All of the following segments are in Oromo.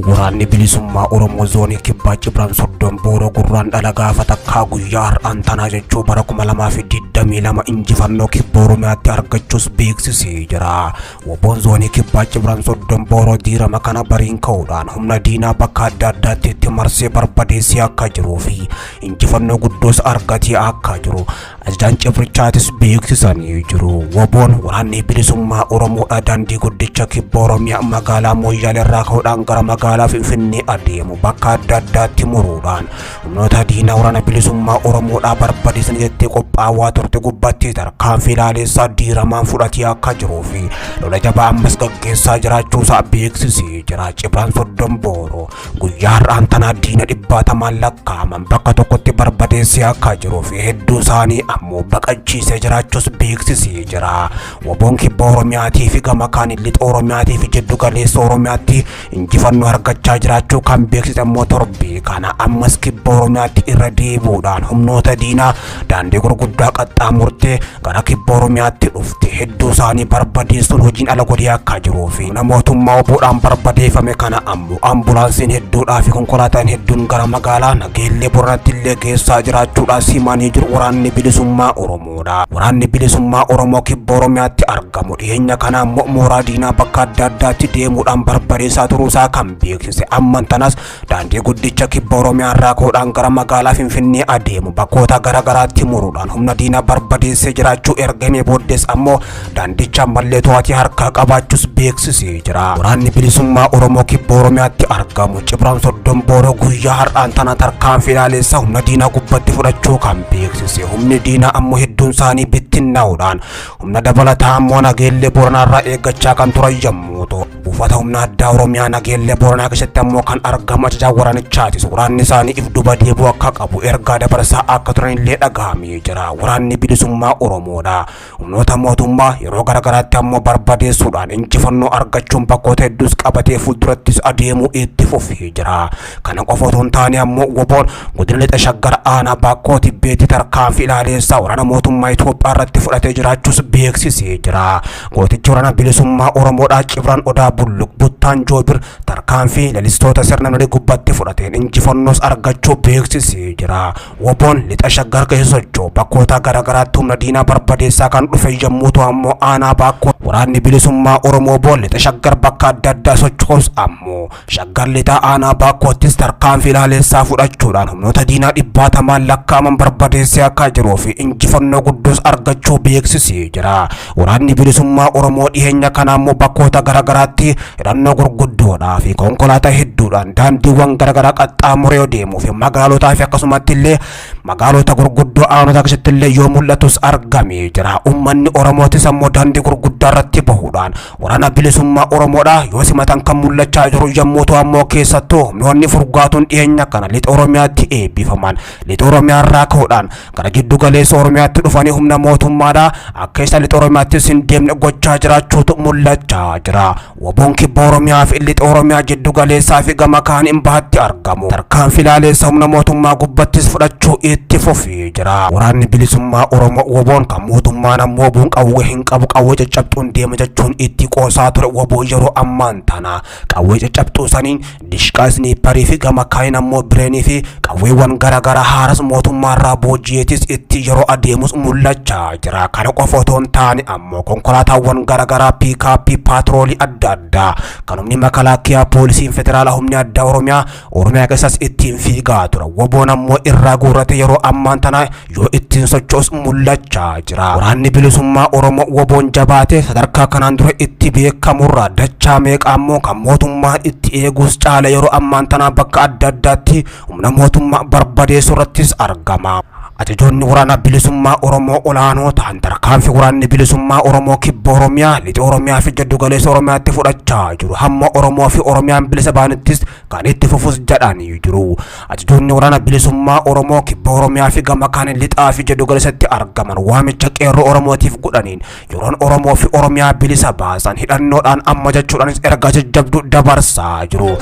Waraanni Bilisummaa Oromoo Zoonii Kibbaa Cibraan Soddom Booroo Gurraandhala gaafa takkaa guyyaa har'aan tanaa jechuu bara 2022 injifannoo Kibba Oromiyaatti argachuus beeksisee jira. Woboon Zoonii Kibbaa Cibraan Soddom Booroo diirama kana bariin ka'uudhaan humna diinaa bakka adda addaatti itti marsee barbadeessee akka jiruu fi injifannoo guddoos argatee akka jiru Ajajaan cibrichaatis beeksisanii jiru. Woboon waraanni bilisummaa Oromoodha daandii guddicha kibba Oromiyaa magaalaa Mooyyaalee irraa ka'uudhaan gara magaalaa Finfinnee adeemu bakka adda addaatti muruudhaan humnoota diinaa waraana bilisummaa Oromoodhaa barbadeessan jettee qophaawaa turte gubbatti tarkaanfii ilaaleessaa diiramaan fudhatee akka jiruu fi lola jabaa ammas gaggeessaa jiraachuusaa beeksisee jira. Cibraan Soddom Booroo Guyyaa har'aan tanaa diina dhibbaatamaan lakkaa'aman bakka tokkotti barbadeessee akka jiruu fi hedduu isaanii ammoo baqachiisee jiraachuus beeksisee jira. Woboon kibba Oromiyaatii fi gama kaaniin lixa Oromiyaatii fi jiddu galeessa Oromiyaatti injifannoo argachaa jiraachuu kan beeksise immoo torbee kana ammas kibba Oromiyaatti irra deebi'uudhaan humnoota diinaa daandii gurguddaa qaxxaamurtee gara kibba Oromiyaatti dhufte hedduu isaanii barbadeessuun hojiin ala godhee akka jiruu fi mootummaa oboodhaan barbadeeffame kana ammoo ambulaansiin hedduudhaa fi konkolaataan hedduun gara magaalaa Nageellee Boranatti illee geessaa jiraachuudhaan simanii jiru waraanni bilisummaa Oromoodha. Waraanni bilisummaa Oromoo kibba Oromiyaatti argamu dhiyeenya kana ammoo mooraa diinaa bakka adda addaatti deemuudhaan barbadeessaa turuusaa kan beeksise amman tanas Daandii guddicha kibba Oromiyaa irraa ka'uudhaan gara magaalaa Finfinnee adeemu bakkoota gara garaatti muruudhaan humna diinaa barbadeessee jiraachuu erga himee booddees ammoo daandicha ammallee to'atee harkaa qabaachuus beeksisee jira. Waraanni bilisummaa Oromoo kibba Oromiyaatti argamu Cibraan Soddom Booroo guyyaa har'aan tana tarkaanfii ilaaleessa humna diinaa gubbatti fudhachuu kan beeksise. Humni diinaa ammoo hedduun isaanii bittinnaa'uudhaan humna dabalataa ammoo Nageellee Booranaarraa eeggachaa kan turan yommuu ta'u Buufata humna addaa Oromiyaa Nageellee Booranaa keessatti ammoo kan argamu ajajaa waraanichaati. Waraanni isaanii if duba deebi'uu akka qabu ergaa dabarsaa akka turan illee dhagahamee jira. Waraanni bilisummaa Oromoodha. Humnoota mootummaa yeroo garaagaraatti ammoo barbadeessuudhaan injifannoo argachuun bakkoota hedduus qabatee fuuldurattis adeemuu itti fufee jira. Kana qofa otoo hin taane ammoo woboon godina lixa shaggar aanaa baakkoo tibbeetti tarkaanfii ilaaleessaa waraana mootummaa Itoophiyaa irratti fudhatee jiraachuus beeksisee jira. Gootichi waraana bilisummaa Oromoodhaa Cibraan Odaa Bulluq Buttaan Joobir tarkaanfii lalistoota sirna lolee gubbatti fudhateen injifannoos argachuu beeksisee jira. Woboon lixa shaggar keessa socho'u bakkoota garaagaraatti humna diinaa barbadeessaa kan dhufe yommuu ta'u ammoo aanaa baakkoo waraanni bilisummaa Oromoo boon lixa shaggar bakka adda addaa socho'us ammoo Shaggar Lixaa aanaa Baakkoottis tarkaanfii ilaaleessaa fudhachuudhaan humnoota diinaa dhibbaatamaan lakkaa'aman barbadeessee akka jiruu fi injifannoo guddoos argachuu beeksisee jira. Waraanni bilisummaa Oromoo dhiheenya kana ammoo bakkoota garaagaraatti hidhannoo gurguddoodhaa fi konkolaataa hedduudhaan daandiiwwan garaagaraa qaxxaamuree deemuu fi magaalotaa fi akkasumatti illee magaalota gurguddoo aanota keessatti illee yoo mul'atus argamee jira. Uummanni Oromootis ammoo daandii gurguddaa irratti bahuudhaan Waraana bilisummaa Oromoodha yoo simatan kan mul'achaa jiru yommuu ta'u ammoo keessattuu humnoonni furgaatuun dhiyeenya kana lixa Oromiyaatti eebbifaman lixa Oromiyaa irraa ka'uudhaan gara giddu galeessa Oromiyaatti dhufanii humna mootummaadha akka isa lixa Oromiyaattis hin deemne gochaa jiraachuutu mul'achaa jira. Woboon kibba Oromiyaa fi lixa Oromiyaa jiddu galeessaa fi gama kaaniin bahaatti argamu. Tarkaanfii laaleessa humna mootummaa gubbattis fudhachuu itti fufee jira. Waraanni bilisummaa Oromoo woboon kan mootummaan ammoo woboon qawwee hin qabu qawwee caccabxuun deema jechuun itti qoosaa ture woboo yeroo ammaan tana qawwee caccabxuu saniin dishqaa isniipparii fi gama kaaniin ammoo bireenii fi qawweewwan garaagaraa haaras mootummaa irraa booji'eetis itti yeroo adeemus mul'achaa jira. Kana qofa otoo hin taane ammoo konkolaataawwan garaagaraa piikaappii paatroolii adda addaa kan humni makalaakiyaa poolisiin federaalaa humni addaa Oromiyaa Oromiyaa keessas ittiin fiigaa ture. Woboon ammoo irraa guurrate yeroo ammaan tana yoo ittiin socho'us mul'achaa jira. Waraanni bilisummaa Oromoo woboon jabaate sadarkaa kanaan dura itti beekamurraa dachaa meeqa ammoo kan mootummaan itti eeguus caala yeroo ammaan tana bakka adda addaatti humna mootummaa barbadeessuu irrattis argama. Ajajoonni waraana bilisummaa Oromoo olaanoo ta'an tarkaanfii waraanni bilisummaa Oromoo kibba Oromiyaa, lixa Oromiyaa fi jiddu galeessa Oromiyaatti fudhachaa jiru hamma Oromoo fi Oromiyaan bilisa ba'anittis kan itti fufus jedhanii jiru. Ajajoonni waraana bilisummaa Oromoo kibba Oromiyaa fi gama kaan lixaa fi jiddu galeessatti argaman waamicha qeerroo Oromootiif godhaniin yeroon Oromoo fi Oromiyaa bilisa baasan hidhannoodhaan amma jechuudhaanis ergaa jajjabduu dabarsaa jiru.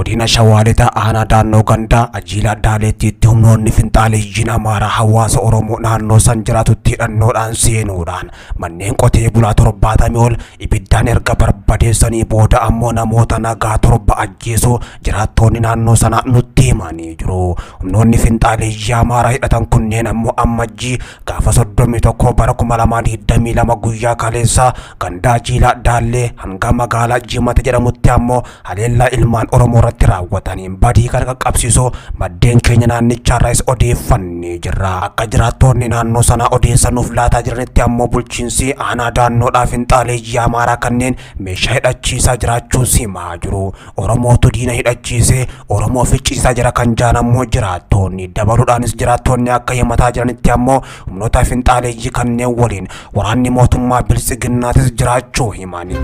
Godina Shawaa Lixaa aanaa Daannoo Gandaa Ajiilaa Daaleettiitti humnoonni finxaaleyyiin Amaaraa hawaasa Oromoo naannoo san jiraatutti hidhannoodhaan seenuudhaan manneen qotee bulaa 70 ol ibiddaan erga barbadeessanii booda ammoo namoota nagaa 7 ajjeesuu jiraattoonni naannoo sanaa nutti himanii jiru. Humnoonni finxaaleeyyii Amaaraa hidhatan kunneen ammoo Ammajjii gaafa 31 bara 2022 guyyaa kaleessaa gandaa Jiilaa Daallee hanga magaalaa Jimata jedhamutti ammoo haleellaa ilmaan Oromoo irratti raawwataniin badii kana qaqqabsiisuu maddeen keenya naannichaarraas odeeffannee jirra. Akka jiraattoonni naannoo sanaa odeessa nuuf laataa jiranitti ammoo bulchiinsi aanaa Daannoodhaa finxaaleeyyii Amaaraa kanneen meeshaa hidhachiisaa jiraachuus himaa jiru. Oromootu diina hidhachiisee Oromoo ficcisiisaa jira kan jaan ammoo jiraattoonni. Dabaluudhaanis jiraattoonni akka himataa jiranitti ammoo humnoota finxaaleeyyii kanneen waliin waraanni mootummaa Biltsiginnaatis jiraachuu himani.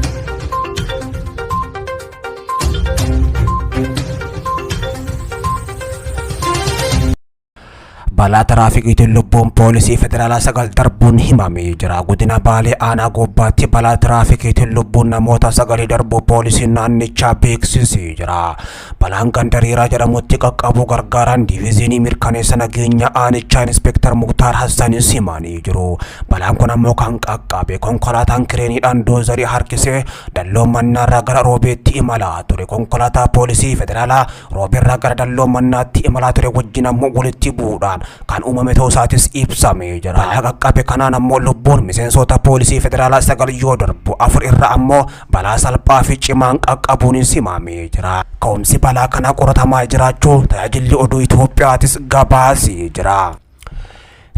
Balaa tiraafikiitiin lubbuun poolisii federaalaa 9 darbuun himamee jira. Godina Baalee aanaa Goobbaatti balaa tiraafikiitiin lubbuun namoota 9 darbuu poolisiin naannichaa beeksisee jira. Balaan ganda Riiraa jedhamutti qaqqabuu gargaaraan diviiziinii mirkaneessa nageenya aanichaa Inspektar Muktaar Hassanis himanii jiru. Balaan kun ammoo kan qaqqabe konkolaataan kireeniidhaan doozarii harkisee Dalloo Mannaarraa gara Roobeetti imalaa ture. Konkolaataa poolisii federaalaa Roobeerraa gara Dalloo Mannaatti imalaa ture wajjin ammoo walitti bu'uudhaan kan uumame ta'uu isaatis ibsamee jira. Balaa qaqqabe kanaan ammoo lubbuun miseensota poolisii federaalaa 9 yoo darbu 4 irra ammoo balaa salphaa fi cimaan qaqqabuunis himamee jira. Ka'umsi balaa kanaa qoratamaa jiraachuu tajaajilli oduu Itoophiyaatis gabaasee jira.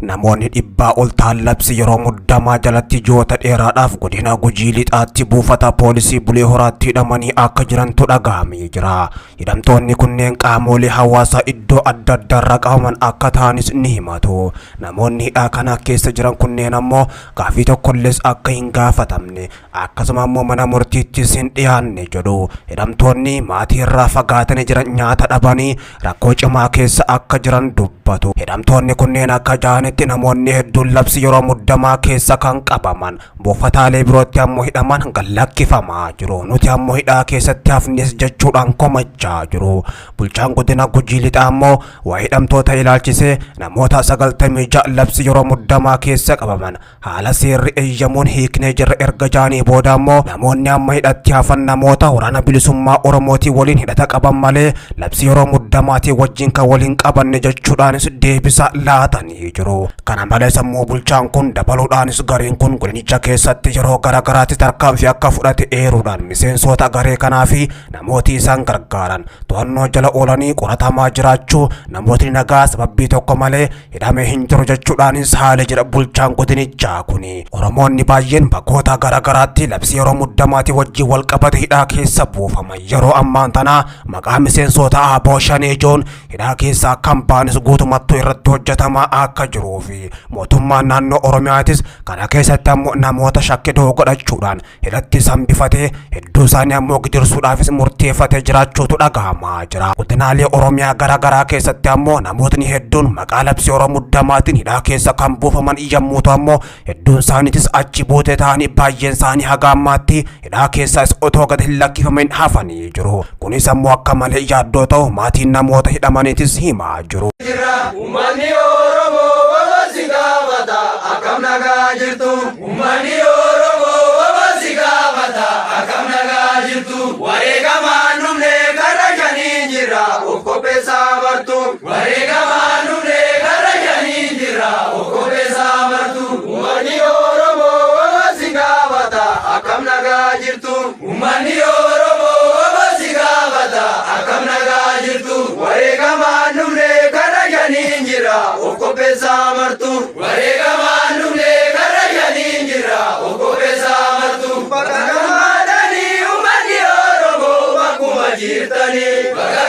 Namoonni dhibbaa ol ta'an labsi yeroo muddamaa jalatti ji'oota dheeraadhaaf godina Gujii Lixaatti buufata poolisii Bulee Horaatti hidhamanii akka jirantu dhaga'amee jira. Hidhamtoonni kunneen qaamoolee hawaasaa iddoo adda addaarraa qabaman akka ta'anis ni himatu. Namoonni hidhaa kana keessa jiran kunneen ammoo gaaffii tokkollees akka hin gaafatamne akkasuma ammoo mana murtiittis hin dhiyaanne jedhu. Hidhamtoonni maatii irraa fagaatanii jiran nyaata dhabanii rakkoo cimaa keessa akka jiran dubbatu. Hidhamtoonni kunneen akka ja'anitti namoonni hedduun labsi yeroo muddamaa keessa kan qabaman buufataalee birootti ammoo hidhaman gad lakkifamaa jiru. Nuti ammoo hidhaa keessatti hafnes jechuudhaan komachaa jiru. Bulchaan godina Gujii Lixaa ammoo waa'ee hidhamtoota ilaalchisee namoota 96 labsi yeroo muddamaa keessa qabaman haala seerri eeyyamuun hiiknee jirra erga jaanii booda ammoo namoonni amma hidhatti hafan namoota waraana bilisummaa Oromootii waliin hidhata qaban malee labsii yeroo muddamaatii wajjin kan waliin qabanne jechuudhaanis deebisa laatanii jiru. Kana malees ammoo bulchaan kun dabaluudhaanis gareen kun godinicha keessatti yeroo garaagaraatti tarkaanfii akka fudhate eeruudhaan miseensota garee kanaa fi namooti isaan gargaaran to'annoo jala oolanii qoratamaa jiraachuu namootni nagaa sababbii tokko malee hidhamee hin jiru jechuudhaanis haala jedha bulchaan godinichaa kuni. Oromoonni baay'een bakkoota garaagaraatti labsii yeroo muddamaatii wajjin wal qabate hidhaa keessa buufaman. Yeroo ammaan tana maqaa miseensota ABO Shanee Joon hidhaa keessa akka hin baanes guutumattuu irratti hojjetamaa akka jiruu fi mootummaan naannoo Oromiyaatis kana keessatti ammoo namoota shakkidoo godhachuudhaan hidhatti sambifatee hedduu isaanii ammoo gidirsuudhaafis murteeffatee jiraachuutu dhagahamaa jira. Godinaalee Oromiyaa garaa garaa keessatti ammoo namootni hedduun maqaa labsii yeroo muddamaatiin hidhaa keessa kan buufaman yommuu ta'u ammoo hedduun isaaniitis achi buutee ta'anii baay'een isaanii haga ammaatti hidhaa keessaas otoo gad hin lakkifamin hafanii jiru. Kunis ammoo akka malee yaaddoo ta'u maatiin namoota hidhamaniitis himaa jiru. Uummanni Oromoo waba si gaafata akkam nagaa jirtu. Uummanni Oromoo waba si gaafata akkam nagaa jirtu. Wareegamaan dhumne karra shaniin jirra of qopheessaa martu. Wareegamaan dhumne karra shaniin jirra of qopheessaa martu. Uummanni Oromoo waba si gaafata akkam nagaa jirtu. Uummanni Oromoo waba si gaafata akkam nagaa jirtu. Wareegamaan dhumne karra shaniin jira of qopheessaa martu. Wareegamaan dhumne karra shaniin jira of qopheessaa martu. Bakka gammadanii uummanni Oromoo bakkuma jirtanii. Bakka